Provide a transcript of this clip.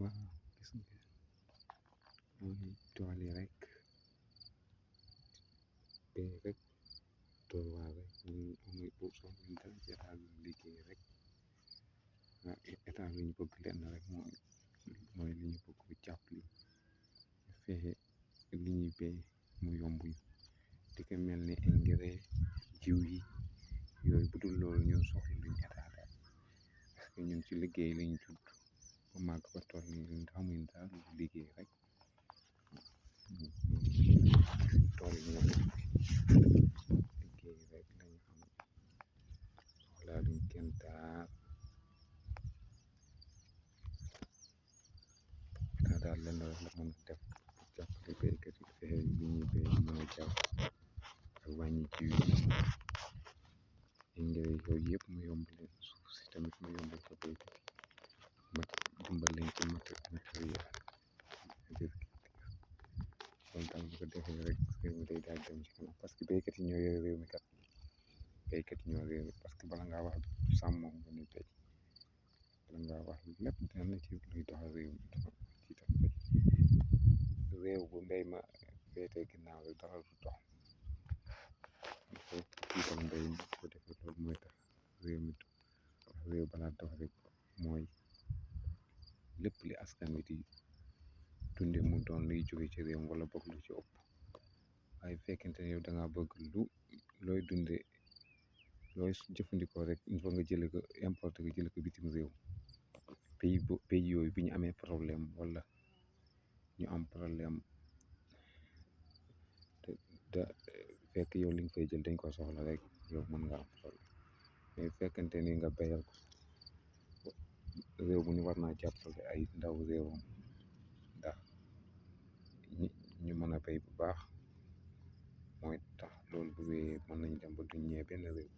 waaw gis nga mooy tool yi rek bay rek tool waa rek muy bu soxla dara ci état bi liggéey rek état bi ñu bëgg lenn rek mooy li ñu bëgg bu jàppale fexe li ñuy bay mu yomb ñu di ko mel ni engrais jiw yi yooyu bu dul loolu ñun soxla luñu état daal parce que ñun ci liggéey lañ judd ba màgg ba toll nii ñun xamuñ daal lu liggéey rek tool yi ñoo liggéey rek lañu xam soxlaa luñ kenn daal état daal lenn rek la mën a def jàppale béykat yi fexe li ñuy bay mën a jàpp ak wàññi jiw yi engrais yooyu yëpp mu yomb leen suuf si tamit mu yombal ko béykat yi dimbal leen ci matériel loolu daal bu ko defee rek réew mi day daal dem ci kanam parce que béykat yi ñoo yore réew mi kat béykat yi ñoo réew mi parce que bala ngaa wax sàmm nga ni béy bala ngaa wax lépp dina na ci luy doxal réew mi ci tam béy réew bu mbéy ma féetee ginnaaw rek dara du dox il faut jiital mbéy mi ko defee loolu mooy tax réew mi réew balaa dox rek mooy lépp li askan wi di dunde mu doon luy jóge ci réew wala boog lu ci ëpp waaye fekkente ne yow da ngaa bëgg looy dunde looy jëfandikoo rek il faut nga jële ko importé ko jële ko bitim réew pays yooyu bi ñu amee problème wala ñu am problème te fekk yow li nga fay jël dañ ko soxla rek yow mën nga am problème mais fekkente ni nga bayal ko réew mu ñu war naa jàppale ay ndaw réewam ndax ñu mën a béy bu baax mooy tax loolu bu wéyee mën nañ dem ba duñ ñee benn réew